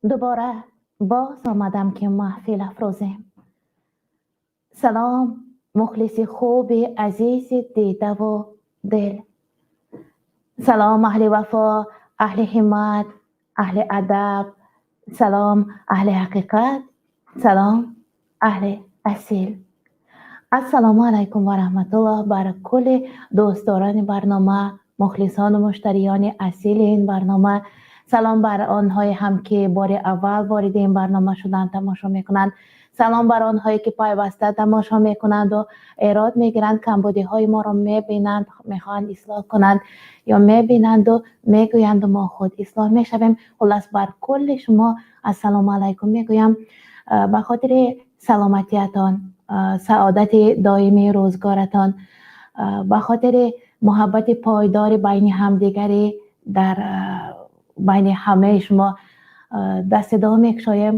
Дубора боз омадам, ки маҳфил афрӯзем. Салом, мухлиси хуби азизи дидаву дил. Салом, аҳли вафо, аҳли ҳиммат, аҳли адаб. Салом, аҳли ҳақиқат. Салом, аҳли асил. Ассалому алайкум ва раҳматуллоҳ бар кулли дӯстдорони барнома, мухлисону муштариёни асили ин барнома. Салом бар онҳое ҳам, ки бори аввал вориди ин барнома шуданд, тамошо мекунанд. Салом бар онҳое, ки пайваста тамошо мекунанду эрод мегиранд, камбудиҳои моро мебинанд, мехоҳанд ислоҳ кунанд ё мебинанду мегӯянду мо худ ислоҳ мешавем. Хуллас, бар кулли шумо ассалому алайкум мегӯям. Ба хотири саломатиятон, саодати доимии рӯзгоратон, ба хотири муҳаббати пойдори байни ҳамдигарӣ дар байни ҳамаи шумо дасти дуо мекушоем.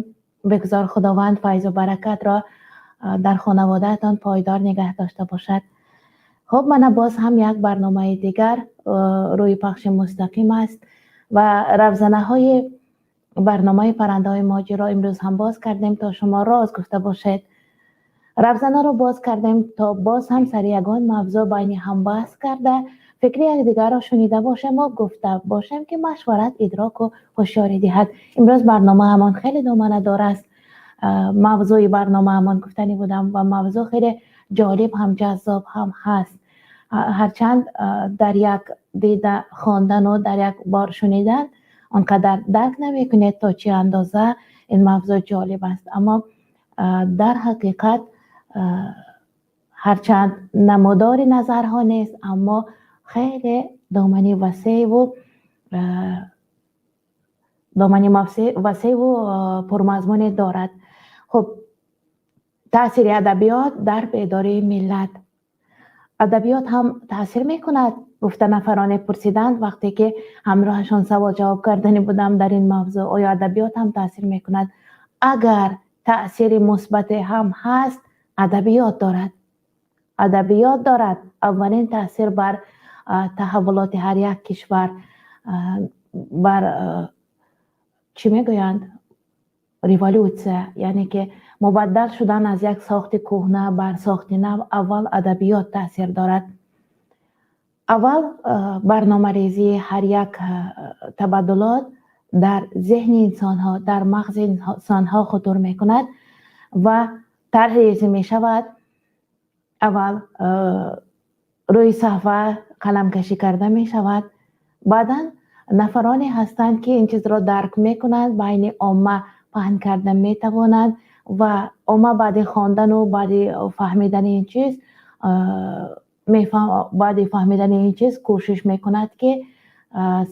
Бигзор Худованд файзу баракатро дар хонаводаатон пойдор нигаҳ дошта бошад. Хуб, мана боз ҳам як барномаи дигар рӯи пахши мустақим аст ва равзанаҳои барномаи паррандаҳои муҳоҷирро имрӯз ҳам боз кардем, то шумо роз гуфта бошед. Равзанаро боз кардем, то боз ҳам сари ягон мавзӯъ байни ҳам баҳс карда, фикри якдигарро шунида бошему гуфта бошем, ки машварат идроку ҳушёрӣ диҳад. Имрӯз барномаамон хеле доманадор аст. Мавзӯи барномаамон гуфтанӣ будам ва мавзӯъ хеле ҷолиб ҳам, ҷаззоб ҳам ҳаст. Ҳарчанд дар як дида хондану дар як бор шунидан он қадар дарк намекунед, то чӣ андоза ин мавзӯъ ҷолиб аст, аммо дар ҳақиқат, ҳарчанд намудори назарҳо нест, аммо хеле домани васеъву домани васеъву пурмазмуне дорад. Хуб, таъсири адабиёт дар бедории миллат. Адабиёт ҳам таъсир мекунад, гуфта нафароне пурсиданд, вақте ки ҳамроҳашон савол ҷавоб карданӣ будам дар ин мавзӯъ. Оё адабиёт ҳам таъсир мекунад? Агар таъсири мусбате ҳам ҳаст, адабиёт дорад. Адабиёт дорад аввалин таъсир бар таҳаввулоти ҳар як кишвар, бар, чӣ мегӯянд, революция, яъне ки мубаддал шудан аз як сохти кӯҳна бар сохти нав, аввал адабиёт таъсир дорад. Аввал барномарезии ҳар як табаддулот дар зеҳни инсонҳо, дар мағзи инсонҳо хутур мекунад ва тарҳрезӣ мешавад. Аввал рӯи саҳфа қаламкашӣ карда мешавад. Баъдан нафароне ҳастанд, ки ин чизро дарк мекунанд, байни омма паҳн карда метавонанд ва омма баъди хондану баъди фаҳмидани ин чиз, баъди фаҳмидани ин чиз кӯшиш мекунад, ки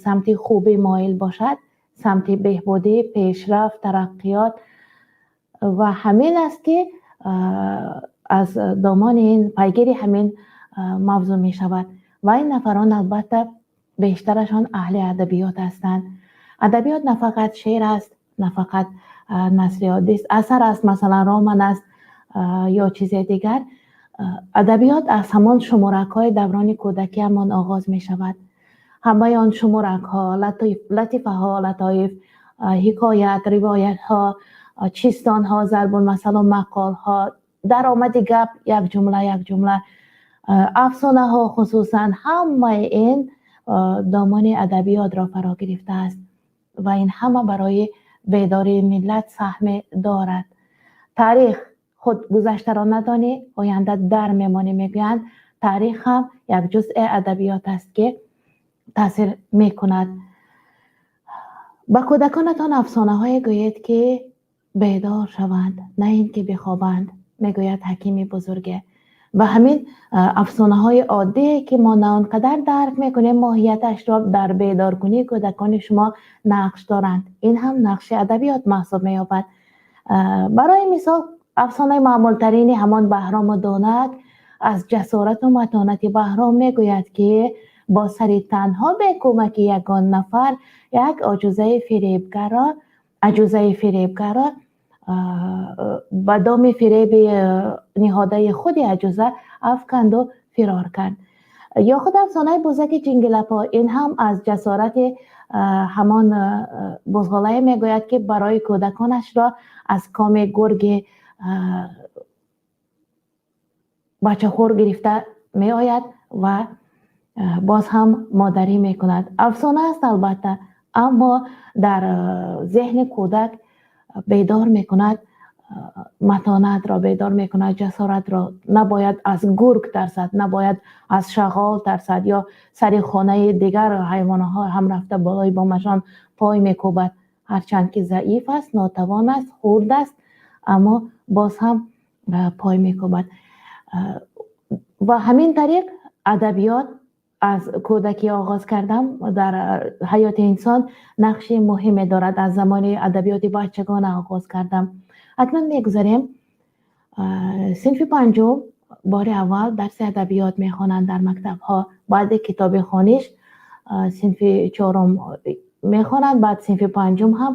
самти хубӣ моил бошад, самти беҳбудӣ, пешрафт, тараққиёт. Ва ҳамин аст, ки аз домони ин пайгири ҳамин мавзӯъ мешавад. Ва ин нафарон, албатта, бештарашон аҳли адабиёт ҳастанд. Адабиёт на фақат шеър аст, на фақат насри оддист, асар аст, масалан, роман аст ё чизе дигар. Адабиёт аз ҳамон шуморакҳои даврони кӯдакиамон оғоз мешавад. Ҳамаи он шуморакҳо, латифаҳо, латоиф, ҳикоят, ривоятҳо, чистонҳо, зарбулмасалу мақолҳо, даромади гап, як ҷумла, як ҷумла, афсонаҳо, хусусан, ҳамаи ин домони адабиётро фаро гирифтааст ва ин ҳама барои бедории миллат саҳме дорад. Таърих худ, гузаштаро надонӣ, оянда дар мемонӣ, мегӯянд. Таърих ҳам як ҷузъи адабиёт аст, ки таъсир мекунад. Ба кӯдаконатон афсонаҳое гӯед, ки бедор шаванд, на ин ки бихобанд, мегӯяд ҳакими бузурге. Ва ҳамин афсонаҳои оддие, ки мо на он қадар дарк мекунем моҳияташро, дар бедоркунии кӯдакони шумо нақш доранд. Ин ҳам нақши адабиёт маҳсуб меёбад. Барои мисол, афсонаи маъмултарини ҳамон Баҳрому Донак аз ҷасорату матонати Баҳром мегӯяд, ки бо сари танҳо, бе кӯмаки ягон нафар, як аҷузаи фиребгарро ба доми фиреби ниҳодаи худи аҷуза афканду фирор кард. Ё худ афсонаи бузаки ҷингилапо, ин ҳам аз ҷасорати ҳамон бузғолае мегӯяд, ки барои кӯдаконашро аз коми гурги бачахӯр гирифта меояд ва боз ҳам модарӣ мекунад. Афсона аст, албатта, аммо дар зеҳни кӯдак бедор мекунад матонатро, бедор мекунад ҷасоратро. Набояд аз гург тарсад, набояд аз шағол тарсад ё сари хонаи дигар ҳайвонҳо ҳам рафта болои бомашон пой мекӯбад. Ҳарчанд ки заиф аст, нотавон аст, хурд аст, аммо боз ҳам пой мекӯбад. Ва ҳамин тариқ адабиёт, аз кӯдакӣ оғоз кардам, дар ҳаёти инсон нақши муҳиме дорад. Аз замони адабиёти бачагона оғоз кардам. Акнун мегузарем синфи панҷум. Бори аввал дарси адабиёт мехонанд дар мактабҳо. Баъди китоби хониш синфи чорум мехонанд, баъд синфи панҷум ҳам.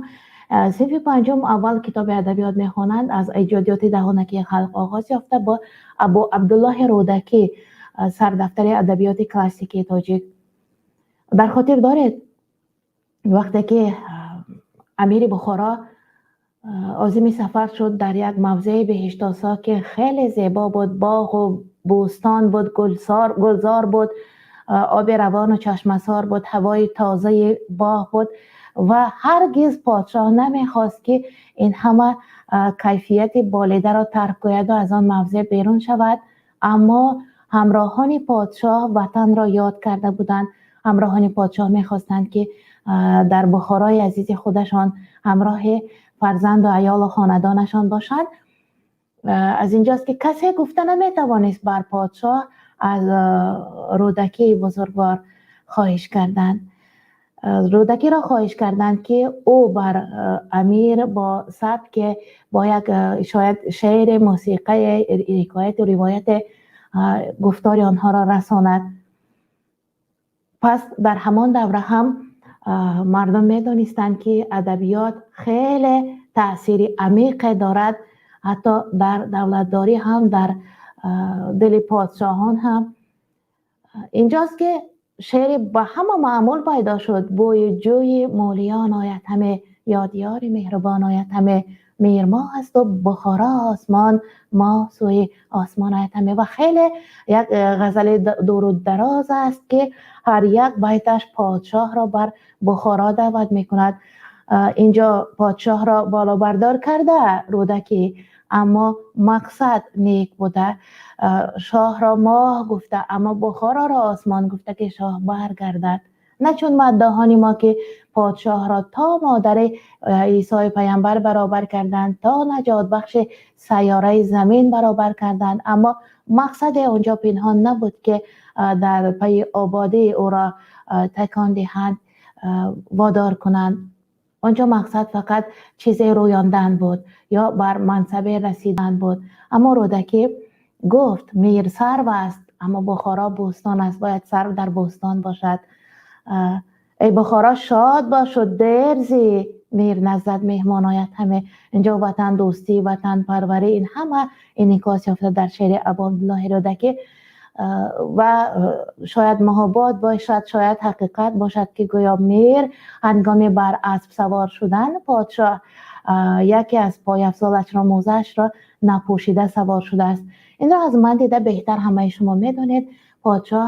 Синфи панҷум аввал китоби адабиёт мехонанд, аз эҷодиёти даҳонакии халқ оғоз ёфта, бо Абу Абдуллоҳи Рӯдакӣ, сардафтари адабиёти классикии тоҷик. Дар хотир доред, вақте ки амири Бухоро озими сафар шуд, дар як мавзеи биҳиштосо, ки хеле зебо буд, боғу бӯстон буд, гулзор буд, оби равону чашмасор буд, ҳавои тозаи боғ буд ва ҳаргиз подшоҳ намехост, ки ин ҳама кайфияти болидаро тарк гӯяду аз он мавзеъ берун шавад. Аммо ҳамроҳони подшоҳ ватанро ёд карда буданд. Ҳамроҳони подшоҳ мехостанд, ки дар Бухорои азизи худашон ҳамроҳи фарзанду аёлу хонадонашон бошанд. Аз инҷост, ки касе гуфта наметавонист бар подшоҳ, аз Рӯдакии бузургвор хоҳиш карданд, Рӯдакиро хоҳиш карданд, ки ӯ бар амир бо сабке, бо як шояд шеъри мусиқае, ҳикояту ривояте гуфтори онҳоро расонад. Пас дар ҳамон давра ҳам мардум медонистанд, ки адабиёт хеле таъсири амиқе дорад, ҳатто дар давлатдорӣ ҳам, дар дили подшоҳон ҳам. Инҷост, ки шеъри ба ҳама маъмул пайдо шуд: «Бӯи ҷӯи Мӯлиён ояд ҳаме, ёд ёри меҳрубон ояд ҳаме, Мир моҳ асту Бухоро осмон, моҳ сӯи осмон ояд ҳаме». Ва хеле як ғазали дуру дароз аст, ки ҳар як байташ подшоҳро бар Бухоро даъват мекунад. Инҷо подшоҳро болобардор карда Рӯдакӣ, аммо мақсад нек буда. Шоҳро моҳ гуфта, аммо Бухороро осмон гуфта, ки шоҳ баргардад. На чун маддоҳони мо, ки подшоҳро то модари Исои паямбар баробар карданд, то наҷотбахши сайёраи замин баробар карданд, аммо мақсаде онҷо пинҳон набуд, ки дар пайи ободии ӯро такон диҳанд, водор кунанд. Онҷо мақсад фақат чизе рӯёндан буд ё бар мансабе расидан буд. Аммо Рӯдакӣ гуфт: Мир сарв аст, аммо Бухоро бӯстон аст, бояд сарв дар бӯстон бошад. Эй Бухоро, шод бошу дер зӣ, мир наздат меҳмон ояд ҳаме. Инҷо ватандӯстӣ, ватанпарварӣ, ин ҳама инъикос ёфта дар шеъри Абу Абдуллоҳи Рӯдакӣ. Ва шояд муҳобот бошад, шояд ҳақиқат бошад, ки гӯё мир ҳангоми бар асп савор шудан, подшоҳ яке аз пойафзолашро, мӯзаашро напӯшида савор шудааст. Инро аз ман дида беҳтар ҳамаи шумо медонед. Подшоҳ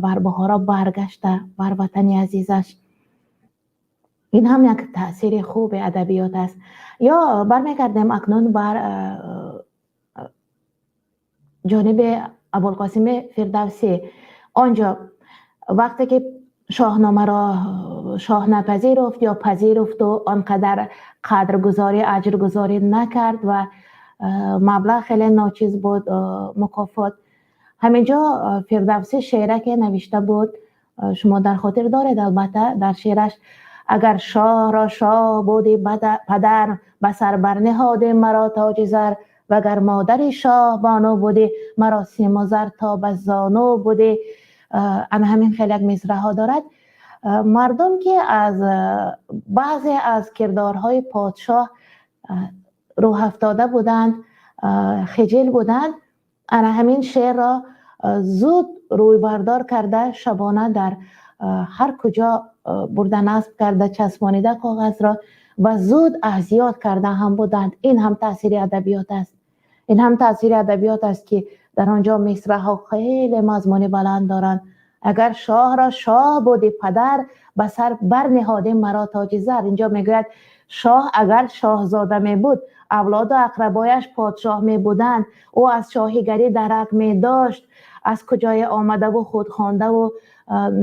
бар Бухоро баргашта, бар ватани азизаш. Ин ҳам як таъсири хуби адабиёт аст. Ё бармегардем акнун бар ҷониби Абулқосими Фирдавсӣ. Он ҷо вақте ки Шоҳномаро шоҳ напазируфт ё пазируфту он қадар қадргузорӣ, аҷргузорӣ накард ва маблағ хеле ночиз буд, мукофот. Ҳаминҷо Фирдавсӣ шеъраке навишта буд, шумо дар хотир доред, албатта. Дар шеъраш: «Агар шоҳро шоҳ буди падар, ба сар барниҳодӣ маро тоҷи зар, вагар модари шоҳ бону будӣ, маро симу зар то ба зону будӣ». Ана ҳамин хеле як мисраҳо дорад. Мардум, ки аз баъзе аз кирдорҳои подшоҳ рӯҳафтода буданд, хиҷил буданд, ана ҳамин шеърро зуд рӯйбардор карда, шабона дар ҳар куҷо бурда насб карда, часпонида коғазро ва зуд аз ёд карда ҳам буданд. Ин ҳам таъсири адабиёт аст. Ин ҳам таъсири адабиёт аст, ки дар он ҷо мисраъҳо хеле мазмуни баланд доранд. Агар шоҳро шоҳ будӣ падар, ба сар барниҳодӣ маро тоҷи зар. Инҷо мегӯяд, шоҳ агар шоҳзода мебуд, авлоду ақрабояш подшоҳ мебуданд, ӯ аз шоҳигарӣ дарак медошт, аз куҷое омадаву худхондаву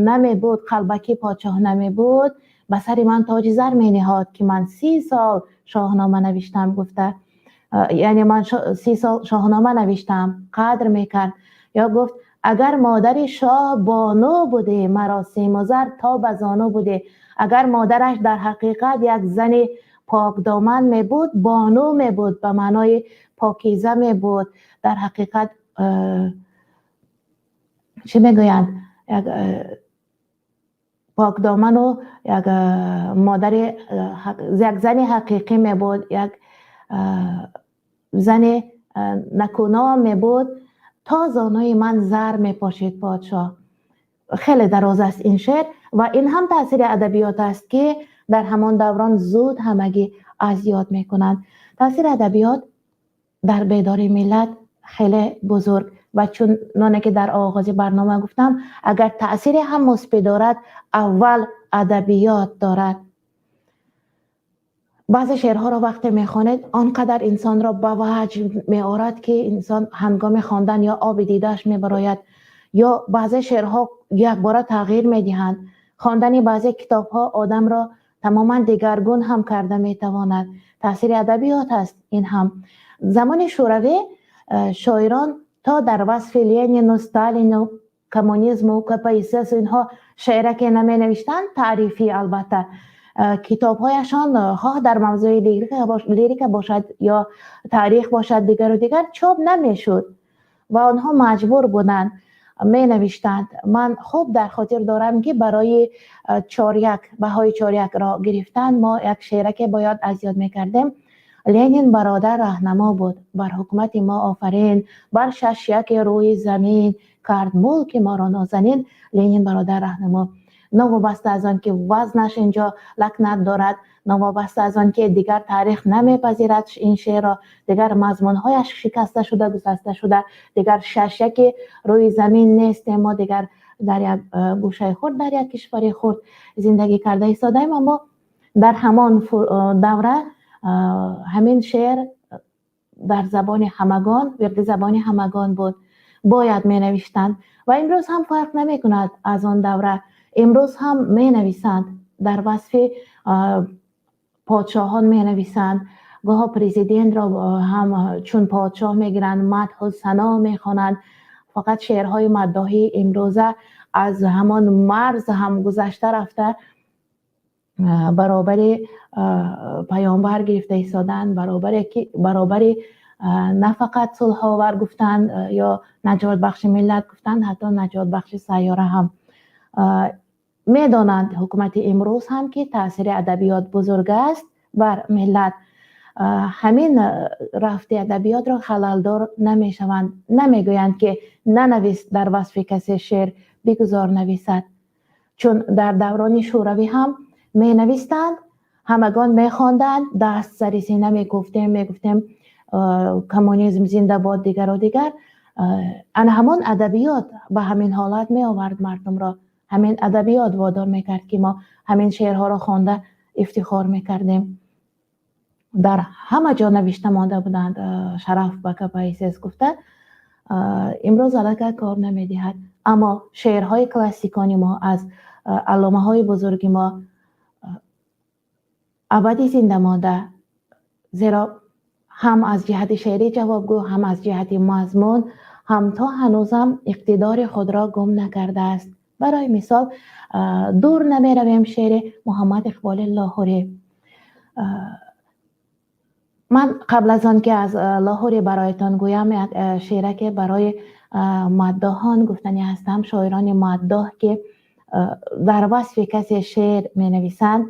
намебуд, қалбакӣ подшоҳ намебуд, ба сари ман тоҷи зар мениҳод, ки ман 30 сол шоҳнома навиштам, гуфта, яъне ман 30 сол шоҳнома навиштам, қадр мекард. Ё гуфт, агар модари шоҳ бону будӣ, маро симу зар то ба зону будӣ. Агар модараш дар ҳақиқат як зани покдоман мебуд, бону мебуд, ба маънои покиза мебуд, дар ҳақиқат, чӣ мегӯянд, як покдоману як модари, як зани ҳақиқӣ мебуд, як зани накуном мебуд, то зонуи ман зар мепошид подшоҳ. Хеле дароз аст ин шеър ва ин ҳам таъсири адабиёт аст, ки дар ҳамон даврон зуд ҳамагӣ аз ёд мекунанд. Таъсири адабиёт дар бедории миллат хеле бузург ва чуноне ки дар оғози барнома гуфтам, агар таъсире ҳам мусбӣ дорад, аввал адабиёт дорад. Баъзе шеърҳоро вақте мехонед, он қадар инсонро ба ваҷд меорад, ки инсон ҳангоми хондан ё оби дидааш мебарояд, ё баъзе шеърҳо якбора тағйир медиҳанд. Хондани баъзе китобҳо одамро тамоман дигаргун ҳам карда метавонад. Таъсири адабиёт аст ин ҳам. Замони Шӯравӣ шоирон то дар васфи Ленину, Сталину, коммунизму, КПСС инҳо шеъраке наменавиштанд, таърифӣ албатта, китобҳояшон, хоҳ дар мавзӯи лирика бошад ё таърих бошад, дигару дигар, чоп намешуд ва онҳо маҷбур буданд, менавиштанд. Ман хуб дар хотир дорам, ки барои чоряк, баҳои чорякро гирифтан, мо як шеъраке бояд аз ёд мекардем. Ленин бародар раҳнамо буд, бар ҳукумати мо офарин, бар шашяки рӯи замин кард мулки моро нозанин. Ленин бародар раҳнамо. Новобаста аз он ки вазнаш инҷо лакнат дорад, новобаста аз он ки дигар таърих намепазирад ин шеърро, дигар мазмунҳояш шикаста шуда, гусаста шуда, дигар шашяки рӯи замин нестем, мо дигар дар як гӯшаи хурд, дар як кишвари хурд зиндагӣ карда истодаем, аммо дар ҳамон давра ҳамин шеър дар забони ҳамагон, вирди забони ҳамагон буд, бояд менавиштанд. Ва имрӯз ҳам фарқ намекунад аз он давра, имрӯз ҳам менависанд, дар васфи подшоҳон менависанд, гоҳо президентро ҳам чун подшоҳ мегиранд, мадҳу сано мехонанд. Фақат шеърҳои маддоҳии имрӯза аз ҳамон марз ҳам гузашта рафта, баробари паёмбар гирифта истоданд, баробари на фақат сулҳовар гуфтанд ё наҷотбахши миллат гуфтанд, ҳатто наҷотбахши сайёра ҳам. Медонанд ҳукумати имрӯз ҳам, ки таъсири адабиёт бузург аст бар миллат. Ҳамин рафти адабиётро халалдор намешаванд, намегӯянд, ки нанавис дар васфи касе шеър, бигузор нависад. Чун дар даврони Шӯравӣ ҳам менавистанд, ҳамагон мехонданд, даст сари сина мегуфтем, мегуфтем коммунизм зинда бод, дигару дигар. Ана ҳамон адабиёт ба ҳамин ҳолат меовард мардумро, ҳамин адабиёт водор мекард, ки мо ҳамин шеърҳоро хонда ифтихор мекардем. Дар ҳама ҷо навишта монда буданд шараф ба КПСС гуфта. Имрӯз аллакай кор намедиҳад, аммо шеърҳои классикони мо, аз алломаҳои бузурги мо абадӣ зинда монда, зеро ҳам аз ҷиҳати шеърӣ ҷавобгӯ, ҳам аз ҷиҳати мазмун ҳам то ҳанӯзам иқтидори худро гум накардааст. Барои мисол, дур намеравем, шеъри Муҳаммад Иқболи Лоҳурӣ. Ман қабл аз он ки аз Лоҳурӣ бароятон гӯям, як шеъраке барои маддоҳон гуфтанӣ ҳастам, шоирони маддоҳ, ки дар васфи касе шеър менависанд.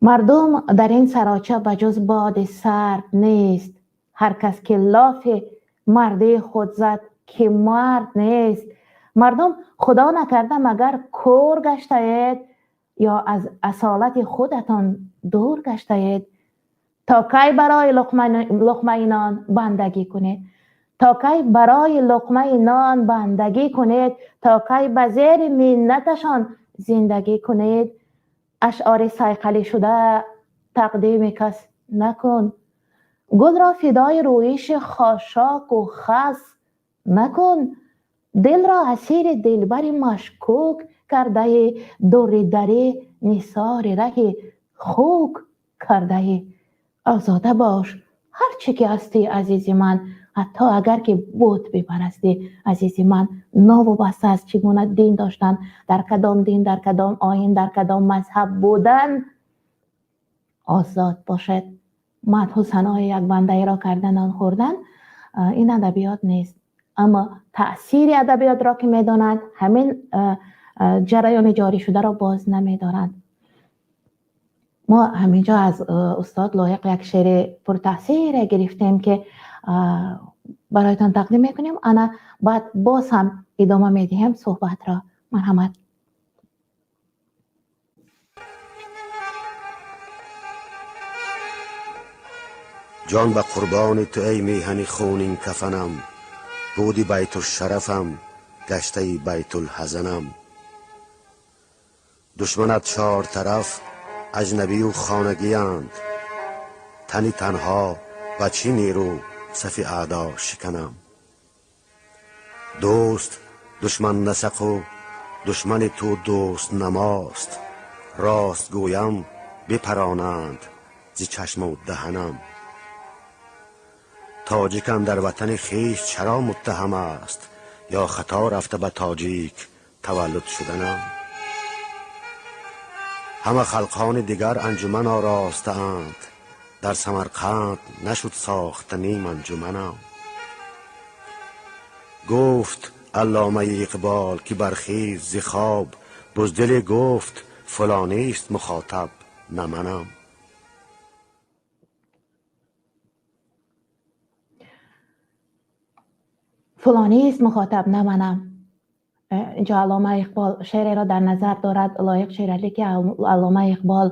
Мардум, дар ин сароча ба ҷуз боди сард нест, ҳар кас ки лофи мардии худ зад, ки мард нест. Мардум худо накарда магар кӯр гаштаед ё аз асолати худатон дур гаштаед? То кай барои луқмаи нон бандагӣ кунед? То кай барои луқмаи нон бандагӣ кунед? То кай ба зери миннаташон зиндагӣ кунед? Ашъори сайқалӣ шуда тақдими кас накун. Гулро фидои рӯиши хошоку хас накун. Дилро асири дилбари машкук кардаи, дури дарӣ нисори раҳи хук кардаи. Озода бош ҳар чӣ ки ҳастӣ, азизи ман, ҳатто агар ки бут бипарастӣ, азизи ман. Новобаста аз чӣ гуна дин доштан, дар кадом дин, дар кадом оин, дар кадом мазҳаб будан, озод бошед. Мадҳу санои як бандаеро кардан, нон хӯрдан, ин адабиёт нест. Аммо таъсири адабиётро ки медонанд, ҳамин ҷараёни ҷорӣ шударо боз намедоранд. Мо ҳаминҷо аз устод Лоиқ як шеъри пуртаъсире гирифтем, ки бароятон тақдим мекунем. Ана баъд боз ҳам идома медиҳем суҳбатро. Марҳамат. Ҷон ба қурбони ту, эй меҳани хунин кафанам, буди байтушшарафам, гаштаи байтулҳазанам. Душманат чор тараф аҷнабию хонагианд, тани танҳо ба чӣ нерӯ сафи аъдо шиканам. Дӯст душман насақу душмани ту дӯст намост, рост гӯям бипаронанд зи чашму даҳанам. Тоҷикам дар ватани хеш чаро муттаҳам аст, ё хато рафта ба тоҷик таваллуд шуданам. Ҳама халқони дигар анҷуман оростаанд, дар Самарқанд нашуд сохта ним анҷуманам. Гуфт алломаи Иқбол ки бархез зи хоб, буздиле гуфт фалонист мухотаб на манам. Фалонист мухотаб на манам. Инҷо аллома Иқбол шеъреро дар назар дорад, Лоиқ Шералӣ, ки аллома Иқбол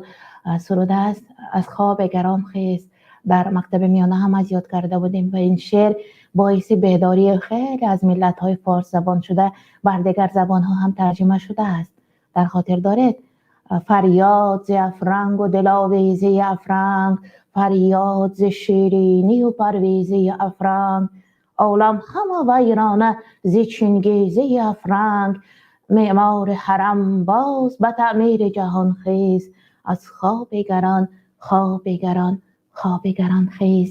сурудааст аз хоби гарон хез. Дар мактаби миёна ҳам аз ёд карда будем ва ин шеър боиси бедории хеле аз миллатҳои форс забон шуда, бар дигар забонҳо ҳам тарҷима шудааст. Дар хотир доред? Фарёд зи афрангу диловези афранг, фарёд зи ширинию парвези афранг, олам ҳама вайрона зи чингизи афранг, меъмори ҳарам боз ба таъмири ҷаҳон хез, аз хоби гарон, хоби гарон, хоби гарон хез.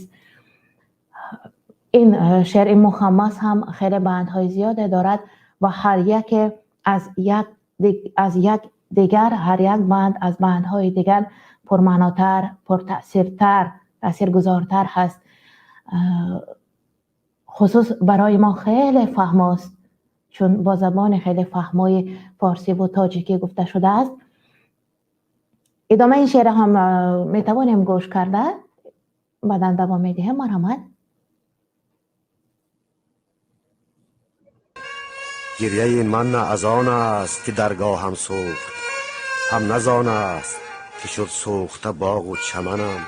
Ин шеъри мухаммас ҳам хеле бандҳои зиёде дорад ва ҳар яке аз як дигар, ҳар як банд аз бандҳои дигар пурмаънотар, пуртаъсиртар, таъсиргузортар ҳаст. Хусус барои мо хеле фаҳмост, чун бо забони хеле фаҳмои форсӣ ва тоҷикӣ гуфта шудааст. Идомаи ин шеър ҳам метавонем гӯш карда, баъдан давом медиҳем. Марҳамат. Гирьяи ман на аз он аст, ки даргоҳам сӯхт, ҳам на зон аст, ки шуд сӯхта боғу чаманам.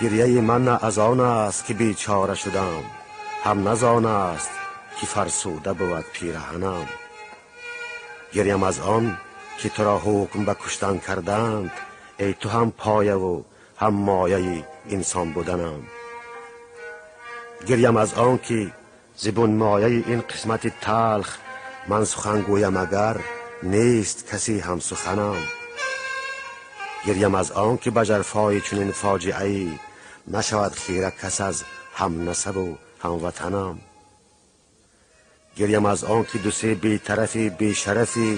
Гирьяи ман на аз он аст, ки бечора шудам, ҳам на зон аст, ки фарсуда бувад пираҳанам. Гирям аз он, ки туро ҳукм ба куштан карданд, эй ту ҳам появу ҳам мояи инсон буданам. Гирям аз он, ки зи бунмояи ин қисмати талх ман сухан гӯям агар нест касе ҳамсуханам. Гирям аз он, ки ба жарфои чунин фоҷиае нашавад хира кас аз ҳамнасабу ҳамватанам. Гирям аз он, ки дусе бетарафи бешарафӣ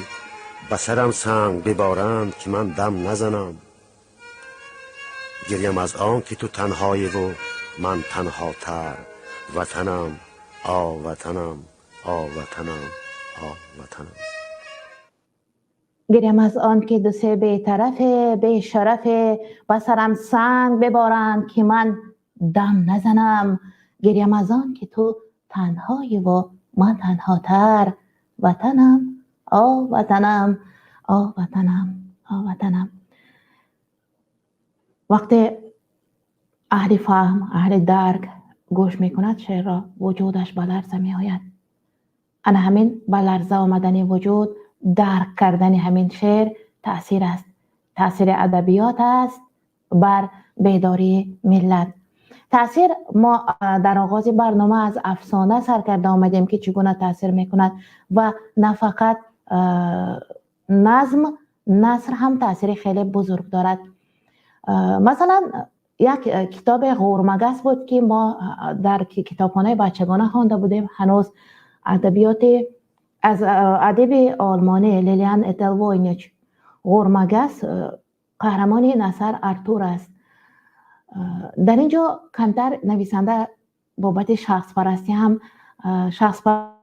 ба сарам санг биборанд, ки ман дам назанам. Гирям аз он, ки ту танҳоеву ман танҳотар. Ватанам, о ватанам, о ватанам, о ватанам. Гирям аз он, ки дусе бетарафе бешарафе ба сарам санг биборанд, ки ман дам назанам. Гирям аз он, ки ту танҳоеву Ман танҳотар. Ватанам, о ватанам, о ватанам, о ватанам. Вақте аҳли фаҳм, аҳли дарк гӯш мекунад шеърро, вуҷудаш ба ларза меояд. Ана ҳамин ба ларза омадани вуҷуд, дарк кардани ҳамин шеър таъсир аст, таъсири адабиёт аст бар бедории миллат. Таъсир мо дар оғози барнома аз афсона сар карда омадем, ки чӣ гуна таъсир мекунад ва на фақат назм, наср ҳам таъсири хеле бузург дорад. Масалан, як китоби Ғурмагас буд, ки мо дар китобхонаи бачагона хонда будем ҳанӯз, адабиёти аз адиби олмонӣ Лилиан Этел Войнич. Ғурмагас, қаҳрамони ин асар Артур аст. Дар ин ҷо камтар нависанда бобати шахспарастӣ ҳам шахспарастӣ.